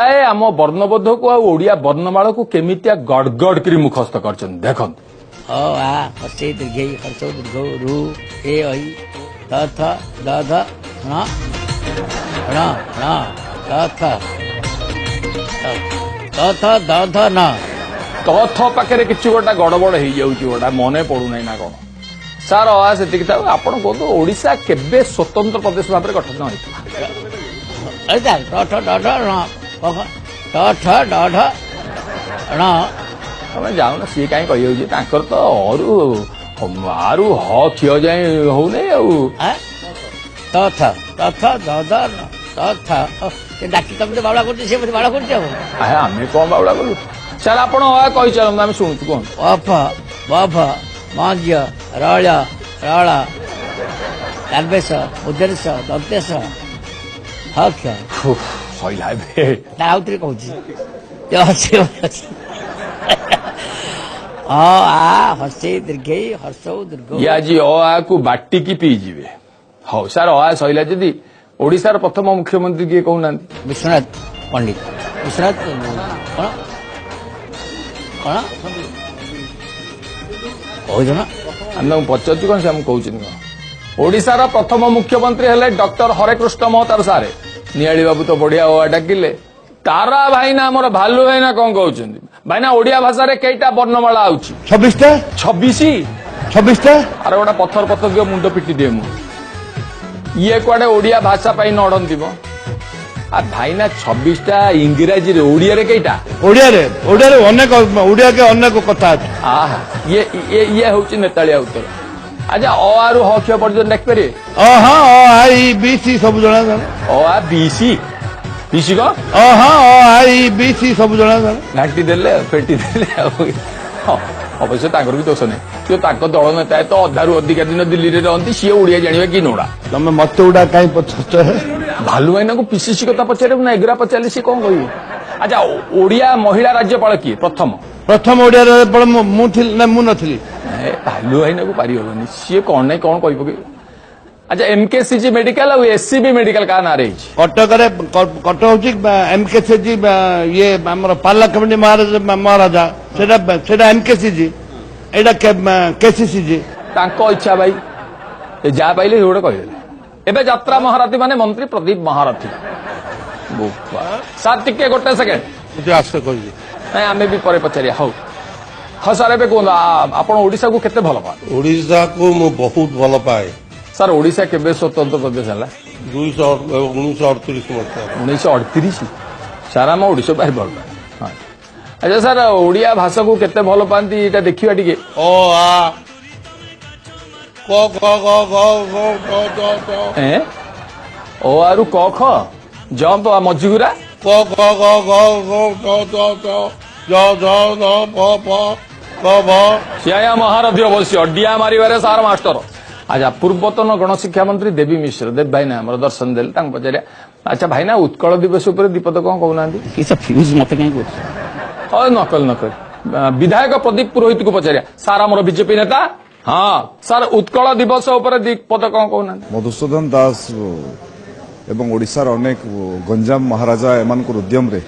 ପିଲାଏ ଆମ ବର୍ଣ୍ଣବୋଧକୁ ଆଉ ଓଡ଼ିଆ ବର୍ଣ୍ଣମାଳାକୁ କେମିତିଆ ଗଡ଼ଗଡ଼ କରି ମୁଖସ୍ଥ କରିଛନ୍ତି ଦେଖନ୍ତୁ। ଅ ଆ ହର୍ଷେଇ ଦୀର୍ଘେଇ ହର୍ଷଉ ଦୀର୍ଘ ରୁ ଏ ଐ ତ ଥ ଦ ଧ ଣ ଣ ଣ ତ ଥ ତ ଥ ଦ ଧ ନ। ତ ଥ ପାଖରେ କିଛି ଗୋଟା ଗଡ଼ବଡ଼ ହେଇଯାଉଛି, ଗୋଟା ମନେ ପଡୁନାହିଁ ନା କଣ ସାର୍? ଅ ଆ ସେତିକି ଥାଉ, ଆପଣ କୁହନ୍ତୁ ଓଡ଼ିଶା କେବେ ସ୍ୱତନ୍ତ୍ର ପ୍ରଦେଶ ଭାବରେ ଗଠନ ହେଇଥିଲା? ଟ ଠ ଡ ଢ ଣ ଟ ଠ ଡ ଢ ଣ। ତମେ ଯାଉନ, ସିଏ କାହିଁ କହିଯାଉଛି, ତାଙ୍କର ତ ଅରୁ ଆରୁ ହ ଖିଅ ଯାଏ ହଉନାହିଁ ଆଉ। ତ ଥ ତ ଥ ଦ ଧ ନ ତ ଥ। ଡାକି ତମେ ତ ବାଉଳା କରୁଛି, ସେ ବୋଧେ ବାଉଳା କରୁଛି। ଆଉ ଆମେ କଣ ବାଉଳା କଲୁ ସାର୍? ଆପଣ ଅ କହିଚାଲନ୍ତୁ, ଆମେ ଶୁଣୁଛୁ, କୁହନ୍ତୁ। ଅ ଫ ବ ଫ ମ ଜ ର ଳ ର ଳ ତାଲବେଶ ଉଦ୍ଦେଶ୍ୟ ଦନ୍ତେଶ ହ କ୍ଷ। ସଇଲା ଏବେ। ନା, ଆଉଥରେ କହୁଛି। ଅଛି ଅଛି। ଅ ଆ ହର୍ଷେଇ ଦୀର୍ଘେଇ ହର୍ଷଉ ଦୀର୍ଘ। ଇଏ ଆଜି ଅ ଆ କୁ ବାଟିକି ପିଇଯିବେ। ହଉ ସାର୍, ଅ ଆ ସଇଲା ଯଦି ଓଡ଼ିଶାର ପ୍ରଥମ ମୁଖ୍ୟମନ୍ତ୍ରୀ କିଏ କହୁନାହାନ୍ତି? ବିଶ୍ୱନାଥ ପଣ୍ଡିତ। ବିଶ୍ୱନାଥ କଣ କଣ କହୁଛ ନା? ଆମେ ତାଙ୍କୁ ପଚାରୁଛୁ କଣ, ସେ ଆମକୁ କହୁଛନ୍ତି କଣ? ଓଡ଼ିଶାର ପ୍ରଥମ ମୁଖ୍ୟମନ୍ତ୍ରୀ ହେଲେ ଡକ୍ଟର ହରେକୃଷ୍ଣ ମହତାବ ସାରେ। ନିଆଳି ବାବୁ ତ ବଢିଆ ଅ ଆ ଡାକିଲେ। ତାରା ଭାଇନା, ଆମର ଭାଲୁ ଭାଇନା କଣ କହୁଛନ୍ତି? ଭାଇନା, ଓଡ଼ିଆ ଭାଷାରେ କେଇଟା ବର୍ଣ୍ଣମାଳା ଆଉଛି? 26ଟା। 26? 26ଟା। ଆରେ ଗୋଟେ ପଥର ପଥର ଦିଅ, ମୁଣ୍ଡ ପିଟି ଦିଏ ମୁଁ। ଇଏ କୁଆଡେ ଓଡ଼ିଆ ଭାଷା ପାଇଁ ନଡନ୍ତି ମ। ଆ ଭାଇନା, 26ଟା ଇଂରାଜୀରେ, ଓଡ଼ିଆରେ କେଇଟା? ଓଡ଼ିଆରେ, ଓଡ଼ିଆରେ ଅନେକ, ଓଡ଼ିଆକେ ଅନେକ କଥା ଅଛି। ଆହା, ଇଏ ଇଏ ଇଏ ହଉଛି ନେତାଳିଆ ଉତ୍ତର। ଆଚ୍ଛା, ଅ ଆ ରୁ ହ କ୍ଷ ପର୍ଯ୍ୟନ୍ତ ଡାକିପାରିବେ? ଅ ହଁ, ଅ ଆ ଇ ବି ସି ସବୁ ଜଣା ଜଣା। ଅ ଆ ବି ସି, ବି ସି କଣ? ଅ ହଁ, ଅ ଆ ଇ ବି ସି ସବୁ ଜଣା ଜଣା। ଘାଣ୍ଟି ଦେଲେ ଆଉ ଫେଣ୍ଟି ଦେଲେ ଆଉ। ହଁ, ଅବଶ୍ୟ ତାଙ୍କର ବି ଦୋଷ ନାହିଁ, ସେ ତାଙ୍କ ଦଳ ନେତା ତ ଅଧାରୁ ଅଧିକା ଦିନ ଦିଲ୍ଲୀରେ ରହନ୍ତି, ସିଏ ଓଡ଼ିଆ ଜାଣିବେ କି ନୋଡ଼ା? ତମେ ମତେ ଗୁଡା କାହିଁ ପଚାରୁଛ? ଭାଲୁ ଭାଇନାଙ୍କୁ ପିସିସି କଥା ପଚାରିବୁ ନା ଏଗୁରା ପଚାରିଲେ ସିଏ କଣ କହିବେ? ଆଚ୍ଛା, ଓଡ଼ିଆ ମହିଳା ରାଜ୍ୟପାଳ କିଏ ପ୍ରଥମ? ପ୍ରଥମ ଓଡ଼ିଆ ରାଜ୍ୟପାଳ ମୁଁ ଥିଲି ନା ମୁଁ ନଥିଲି? ଏ ଭାଲୁ ଭାଇନାକୁ ପାରିହବନି, ସିଏ କଣ ନାଇଁ କଣ କହି ପକେଇବେ। ଆଚ୍ଛା, ଏମକେସିଜି ମେଡିକାଲ ଆଉ ଏସସିବି ମେଡିକାଲ କାହା ନାଁରେ ହେଇଛି? କଟକରେ, କଟକ ହଉଛି ଏମକେସିଜି, ଇଏ ଆମର ପାର୍ଲାଖେମୁଣ୍ଡି ମହାରାଜା, ମହାରାଜା ସେଟା, ସେଟା ଏମକେସିଜି, ଏଇଟା କେସିସିଜି। ତାଙ୍କ ଇଚ୍ଛା ଭାଇ, ସେ ଯାହା ପାଇଲେ ସେ ଗୋଟେ କହିଦେଲେ। ଏବେ ଯାତ୍ରା ମହାରଥୀ ମାନେ ମନ୍ତ୍ରୀ ପ୍ରଦୀପ ମହାରଥୀ। ବୋପା। ସାର୍, ଟିକେ ଗୋଟେ ସେକେଣ୍ଡ। ଆସ କହିବି। ନାଇଁ, ଆମେ ବି ପରେ ପଚାରିବା। ହଉ ହଁ ସାର୍, ଏବେ କୁହନ୍ତୁ, ଆପଣ ଓଡ଼ିଶାକୁ କେତେ ଭଲ ପାଆନ୍ତି? ଓଡ଼ିଶାକୁ ମୁଁ ବହୁତ ଭଲ ପାଏ। ସାର୍, ଓଡ଼ିଶା କେବେ ସ୍ୱତନ୍ତ୍ର ପ୍ରଦେଶ ହେଲା? 1938 ମସିହା। 1938। ସାର୍, ଆମ ଓଡ଼ିଶା ଭାରି ଭଲ ପାଏ। ହଁ, ଆଚ୍ଛା ସାର୍, ଓଡ଼ିଆ ଭାଷାକୁ କେତେ ଭଲ ପାଆନ୍ତି ଏଇଟା ଦେଖିବା ଟିକେ। ଅ ଆ କ ଖ ଗ ଘ ଘ ଟ ଟ ଟ। ଏ ଅ ଆରୁ କ ଖ ଜମ୍ପ ମଝିଗୁରା। କ ଖ ଗ ଘ ଘ ଟ ଟ ଟ ଜ ଝ ନ ପ ପ କ ଭ। ସିଏ ଆଜ୍ଞା ମହାରଥୀ, ଅବଶ୍ୟ ଡିଆ ମାରିବାରେ ସାର୍ ମାଷ୍ଟର। ଆଚ୍ଛା, ପୂର୍ବତନ ଗଣଶିକ୍ଷା ମନ୍ତ୍ରୀ ଦେବୀ ମିଶ୍ର, ଦେବ ଭାଇନା ଆମର ଦର୍ଶନ ଦେଲେ, ତାଙ୍କୁ ପଚାରିବା। ଆଚ୍ଛା ଭାଇନା, ଉତ୍କଳ ଦିବସ ଉପରେ ଦିପଦ କଣ କହୁନାହାନ୍ତି? କିଛି ଫ୍ୟୁଜ ମତେ କାହିଁ କରୁଛ? ହଁ, ନକଲ ନକଲ। ବିଧାୟକ ପ୍ରଦୀପ ପୁରୋହିତକୁ ପଚାରିବା। ସାର୍ ଆମର ବିଜେପି ନେତା। ହଁ ସାର୍, ଉତ୍କଳ ଦିବସ ଉପରେ ଦିପଦ କଣ କହୁନାହାନ୍ତି? ମଧୁସୂଦନ ଦାସ ଏବଂ ଓଡ଼ିଶାର ଅନେକ ଗଞ୍ଜାମ ମହାରାଜା ଏମାନଙ୍କର ଉଦ୍ୟମରେ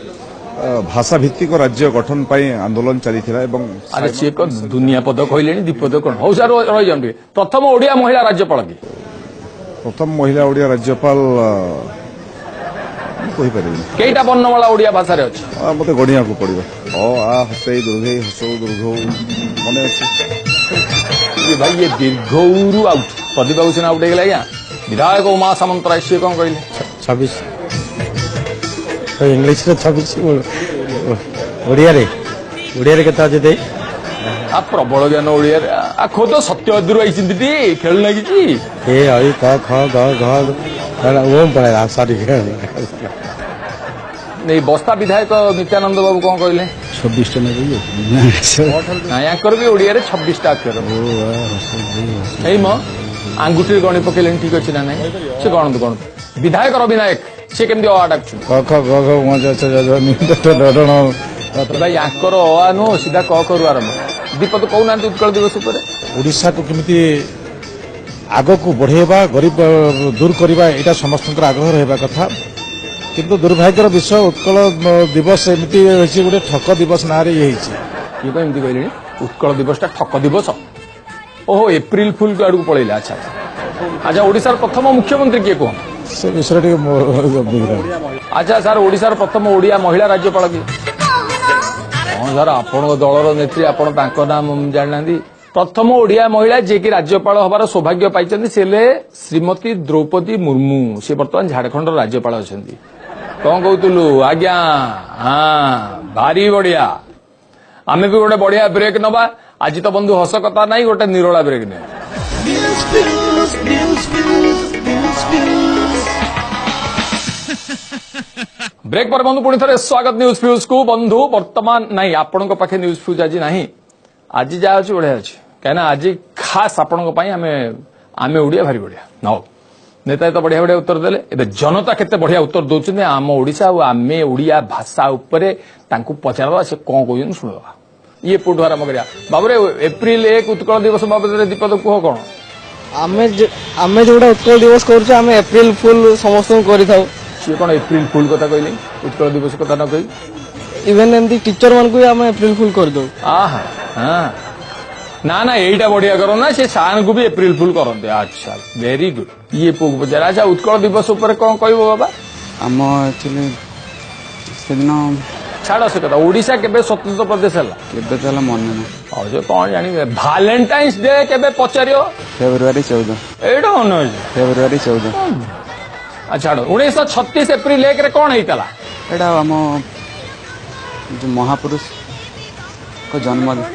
ଭାଷା ଭିତ୍ତିକ ରାଜ୍ୟ ଗଠନ ପାଇଁ ଆନ୍ଦୋଳନ ଚାଲିଥିଲା ଏବଂ ଆରେ ସିଏ କଣ ଦୁନିଆ ପଦ କହିଲେଣି, ଦିପଦ କଣ? ହଉ ସାର୍, ରହିଯାନ୍ତୁ ଟିକେ। ପ୍ରଥମ ଓଡ଼ିଆ ମହିଳା ରାଜ୍ୟପାଳ କିଏ? ପ୍ରଥମ ମହିଳା ଓଡ଼ିଆ ରାଜ୍ୟପାଳ ମୁଁ କହିପାରିବିନି। କେଇଟା ବର୍ଣ୍ଣମାଳା ଓଡ଼ିଆ ଭାଷାରେ ଅଛି? ମତେ ଗଣିବାକୁ ପଡିବ। ଅ ଆ ହସେଇ ଦୀର୍ଘେଇ ହସଉ ଦୀର୍ଘଉ ମନେ ଅଛି। ଇଏ ଭାଇ, ଇଏ ଦୀର୍ଘଉରୁ ଆଉଟ। ପ୍ରଦୀପ ବାବୁ ସିନା ଆଉଟ ହେଇଗଲେ ଆଜ୍ଞା। ବିଧାୟକ ଉମା ସାମନ୍ତରାୟ, ସିଏ କଣ କହିଲେ? 26, ଇଂଲିଶରେ 26, ଓଡ଼ିଆରେ, ଓଡ଼ିଆରେ କେତେ ଅଛି ଦେଇ? ଆ ପ୍ରବଳ ଜ୍ଞାନ ଓଡ଼ିଆରେ। ଆ ଖୋଦ ସତ୍ୟବାଦୀରୁ ଆଇଛନ୍ତି ଟି, ଖେଳୁ ଲାଗିଛି। ଏ ଐ କ ଖ ଗ ଘ ଓମ୍ ପଳେଇଲା, ସରି। ଏଇ ବସ୍ତା ବିଧାୟକ ନିତ୍ୟାନନ୍ଦ ବାବୁ କଣ କହିଲେ? 26ଟା ନେବି। ନାଇଁ, ୟାଙ୍କର ବି ଓଡ଼ିଆରେ 26ଟା ଅକ୍ଷର। ଏଇ ମ ଆଙ୍ଗୁଠିରେ ଗଣି ପକେଇଲେଣି, ଠିକ ଅଛି ନା ନାଇଁ ସେ ଗଣନ୍ତୁ ଗଣନ୍ତୁ। ବିଧାୟକ ରବି ନାୟକ, ସେ କେମିତି ଅ ଆ ଡାକୁଛନ୍ତି? କ ଖ ଗ ଘ ମ ଜ ଛ ଜ ଝ ନି ଟ ଠ ଡ ଢ ଣ। ଭାଇ, ୟାଙ୍କର ଅ ଆ ନୁହଁ, ସିଧା କ ଖ ରୁ ଆରମ୍ଭ। ଦୀପଦ କହୁନାହାନ୍ତି ଉତ୍କଳ ଦିବସ ଉପରେ। ଓଡ଼ିଶାକୁ କେମିତି ଆଗକୁ ବଢ଼େଇବା, ଗରିବ ଦୂର କରିବା, ଏଇଟା ସମସ୍ତଙ୍କର ଆଗ୍ରହ ରହିବା କଥା। କିନ୍ତୁ ଦୁର୍ଭାଗ୍ୟର ବିଷୟ ଉତ୍କଳ ଦିବସ ଏମିତି ହେଇଛି ଗୋଟେ ଠକ ଦିବସ ନାଁରେ ଇଏ ହେଇଛି। ଇଏ କଣ ଏମିତି କହିଲେଣି ଉତ୍କଳ ଦିବସଟା ଠକ ଦିବସ? ଓହୋ, ଏପ୍ରିଲ ଫୁଲ ଆଡକୁ ପଳେଇଲା। ଆଚ୍ଛା ଆଚ୍ଛା, ଓଡ଼ିଶାର ପ୍ରଥମ ମୁଖ୍ୟମନ୍ତ୍ରୀ କିଏ କୁହନ୍ତୁ? ସେ ବିଷୟରେ ଟିକେ ମୋର। ଆଚ୍ଛା ସାର୍, ଓଡ଼ିଶାର ପ୍ରଥମ ଓଡ଼ିଆ ମହିଳା ରାଜ୍ୟପାଳ କିଏ? ହଁ ସାର୍, ଆପଣଙ୍କ ଦଳର ନେତ୍ରୀ, ଆପଣ ତାଙ୍କ ନାମ ଜାଣିନାହାନ୍ତି? ପ୍ରଥମ ଓଡ଼ିଆ ମହିଳା ଯିଏକି ରାଜ୍ୟପାଳ ହବାର ସୌଭାଗ୍ୟ ପାଇଛନ୍ତି ସେ ହେଲେ ଶ୍ରୀମତୀ ଦ୍ରୌପଦୀ ମୁର୍ମୁ। ସେ ବର୍ତ୍ତମାନ ଝାଡ଼ଖଣ୍ଡର ରାଜ୍ୟପାଳ ଅଛନ୍ତି। କଣ କହୁଥିଲୁ ଆଜ୍ଞା? ହଁ, ଭାରି ବଢିଆ। ଆମେ ବି ଗୋଟେ ବଢିଆ ବ୍ରେକ୍ ନବା ଆଜି ତ ବନ୍ଧୁ, ହସ କଥା ନାହିଁ, ଗୋଟେ ନିରୋଳା ବ୍ରେକ୍ ନେବା। ବ୍ରେକ୍ ପରେ ବନ୍ଧୁ ପୁଣି ଥରେ ସ୍ୱାଗତ ନ୍ୟୁଜ ଫ୍ୟୁଜ କୁ। ବନ୍ଧୁ ବର୍ତ୍ତମାନ ନାଇଁ, ଆପଣଙ୍କ ପାଖେ ନ୍ୟୁଜ ଫ୍ୟୁଜ ଆଜି ନାହିଁ। ଆଜି ଯାହା ଅଛି ବଢିଆ ଅଛି, କାହିଁକିନା ଆଜି ଖାସ ଆପଣଙ୍କ ପାଇଁ ଆମେ ଓଡ଼ିଆ ଭାରି ବଢିଆ। ହଉ, ନେତା ତ ବଢିଆ ବଢିଆ ଉତ୍ତର ଦେଲେ, ଏବେ ଜନତା କେତେ ବଢିଆ ଉତ୍ତର ଦଉଛନ୍ତି ଆମ ଓଡ଼ିଶା ଆଉ ଆମେ ଓଡ଼ିଆ ଭାଷା ଉପରେ ତାଙ୍କୁ ପଚାରିବା, ସେ କଣ କହୁଛନ୍ତି ଶୁଣିଦେବା। ଇଏ କୋଉଠୁ ଆରମ୍ଭ କରିବା ବାବୁରେ? ଏପ୍ରିଲ 1 ଉତ୍କଳ ଦିବସ ବାବଦରେ ଦୀପଦ କୁହ କଣ? ଆମେ ଯୋଉଟା ଉତ୍କଳ ଦିବସ କରୁଛୁ, ଆମେ ଏପ୍ରିଲ ଫୁଲ ସମସ୍ତଙ୍କୁ କରିଥାଉ। ସିଏ କଣ ଏପ୍ରିଲ ଫୁଲ କଥା କହିଲେ, ଉତ୍କଳ ଦିବସ କଥା ନ କହି? ଇଭେନ ଏମିତି ଟିଚର ମାନଙ୍କୁ ବି ଆମେ ଏପ୍ରିଲ ଫୁଲ କରିଦଉ। ଆହା, ହଁ, ନା ନା, ଏଇଟା ବଢିଆ କର ନା, ସେ ସାର୍ଙ୍କୁ ବି ଏପ୍ରିଲ ଫୁଲ କରନ୍ତି। ଆଚ୍ଛା, ଭେରି ଗୁଡ। ଇଏ ପୁଅକୁ ପଚାର, ଆଚ୍ଛା ଉତ୍କଳ ଦିବସ ଉପରେ କଣ କହିବ ବାବା? ଆମ ଆକ୍ଚୁଆଲି ସେଦିନ ଛାଡ ସେ କଥା, ଓଡିଶା କେବେ ସ୍ୱତନ୍ତ୍ର ପ୍ରଦେଶ ହେଲା? କେବେ ତ ହେଲା ମନେ ନାହିଁ। ଆଉ ସେ କଣ ଜାଣିବେ? ଭାଲେଣ୍ଟାଇନ୍ସ ଡେ କେବେ ପଚାରିବ? ଫେବୃଆରୀ 14। ଏଇଟା ମନେ ଅଛି? ଫେବୃଆରୀ 14। ଆଚ୍ଛା, 1936 ଏପ୍ରିଲ 1ରେ କଣ ହେଇଥିଲା? ଏଇଟା ଆମ ଯୋଉ ମହାପୁରୁଷଙ୍କ ଜନ୍ମଦିନ।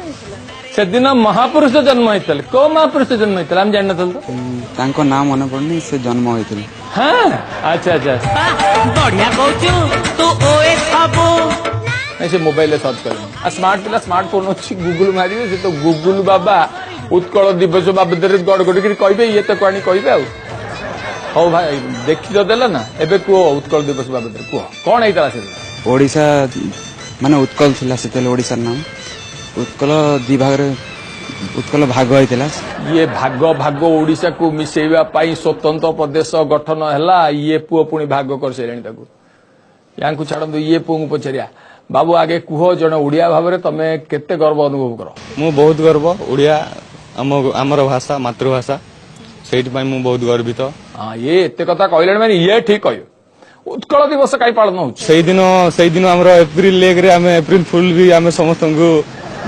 ସେଦିନ ମହାପୁରୁଷ ଜନ୍ମ ହେଇଥିଲେ। କୋଉ ମହାପୁରୁଷ ଜନ୍ମ ହେଇଥିଲେ ଆମେ ଜାଣିନଥିଲୁ ତ? ତାଙ୍କ ନାଁ ମନେ ପଡୁନି, ସେ ଜନ୍ମ ହେଇଥିଲେ। ହଁ, ଆଚ୍ଛା ଆଚ୍ଛା, ବଢିଆ କହୁଛୁ ତୁ ଓଏ ସବୁ। ନାଇଁ, ସେ ମୋବାଇଲରେ ସର୍ଚ୍ଚ କଲେଣି। ଆଉ ସ୍ମାର୍ଟ ପିଲା, ସ୍ମାର୍ଟ ଫୋନ ଅଛି, ଗୁଗୁଲ ମାରିବେ। ସେ ତ ଗୁଗୁଲ ବାବା ଉତ୍କଳ ଦିବସ ବାବଦରେ ଗଡଗଡିକିରି କହିବେ, ଇଏ ତ ଆଣି କହିବେ। ଆଉ ହଉ ଭାଇ, ଦେଖି ତ ଦେଲ ନା, ଏବେ କୁହ ଉତ୍କଳ ଦିବସ ବାବଦରେ କୁହ କଣ ହେଇଥିଲା ସେଦିନ? ଓଡ଼ିଶା ମାନେ ଉତ୍କଳ ଥିଲା ସେତେବେଳେ ଓଡ଼ିଶାର ନାମ। ଉତ୍କଳ ଦି ଭାଗରେ, ଉତ୍କଳ ଭାଗ ହେଇଥିଲା। ଇଏ ଭାଗ ଭାଗ, ଓଡ଼ିଶାକୁ ମିଶେଇବା ପାଇଁ ସ୍ୱତନ୍ତ୍ର ପ୍ରଦେଶ ଗଠନ ହେଲା। ଇଏ ପୁଅ ପୁଣି ଭାଗ କରିସାରିଲାଣି ତାକୁ। ୟାଙ୍କୁ ଛାଡନ୍ତୁ, ଇଏ ପୁଅଙ୍କୁ ପଚାରିବା। ବାବୁ, ଆଗେ କୁହ, ଜଣେ ଓଡ଼ିଆ ଭାବରେ ତମେ କେତେ ଗର୍ବ ଅନୁଭବ କର? ମୁଁ ବହୁତ ଗର୍ବ, ଓଡ଼ିଆ ଆମର ଭାଷା, ମାତୃଭାଷା, ସେଇଥିପାଇଁ ମୁଁ ବହୁତ ଗର୍ବିତ। ହଁ, ଇଏ ଏତେ କଥା କହିଲେଣି ମାନେ ଇଏ ଠିକ କହିବେ। ଉତ୍କଳ ଦିବସ କାହିଁ ପାଳନ ହଉଛି? ସେଇଦିନ ଆମର ଏପ୍ରିଲ 1ରେ ଆମେ ଏପ୍ରିଲ ଫୁଲ ବି ଆମେ ସମସ୍ତଙ୍କୁ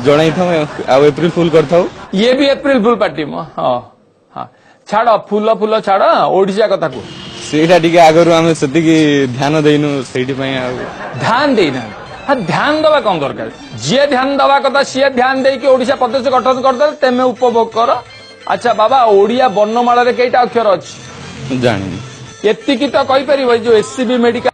ଜଣାଇଥାଉ ଆଉ ଏପ୍ରିଲ ଫୁଲ କରିଥାଉ। ଇଏ ବି ଏପ୍ରିଲ ଫୁଲ ପାର୍ଟି ମ। ହଁ ହଁ, ଛାଡ ଫୁଲ ଫୁଲ ଛାଡ, ଓଡିଶା କଥା କୁହ। ସେଇଟା ଟିକେ ଆଗରୁ ଆମେ ସେତିକି ଧ୍ୟାନ ଦେଇନୁ, ସେଇଥିପାଇଁ ଆଉ ଧ୍ୟାନ ଦେଇନାହାନ୍ତି। ହଁ, ଧ୍ୟାନ ଦବା କଣ ଦରକାର? ଯିଏ ଧ୍ୟାନ ଦବା କଥା ସିଏ ଧ୍ୟାନ ଦେଇକି ଓଡିଶା ପ୍ରଦେଶ ଗଠନ କରିଦେଲେ, ତେମେ ଉପଭୋଗ କର। ଆଚ୍ଛା ବାବା, ଓଡିଆ ବର୍ଣ୍ଣମାଳାରେ କେଇଟା ଅକ୍ଷର ଅଛି? ଜାଣିନି। ଏତିକି ତ କହିପାରିବ? ଏଇ ଯୋଉ ଏସସିବି ମେଡିକାଲ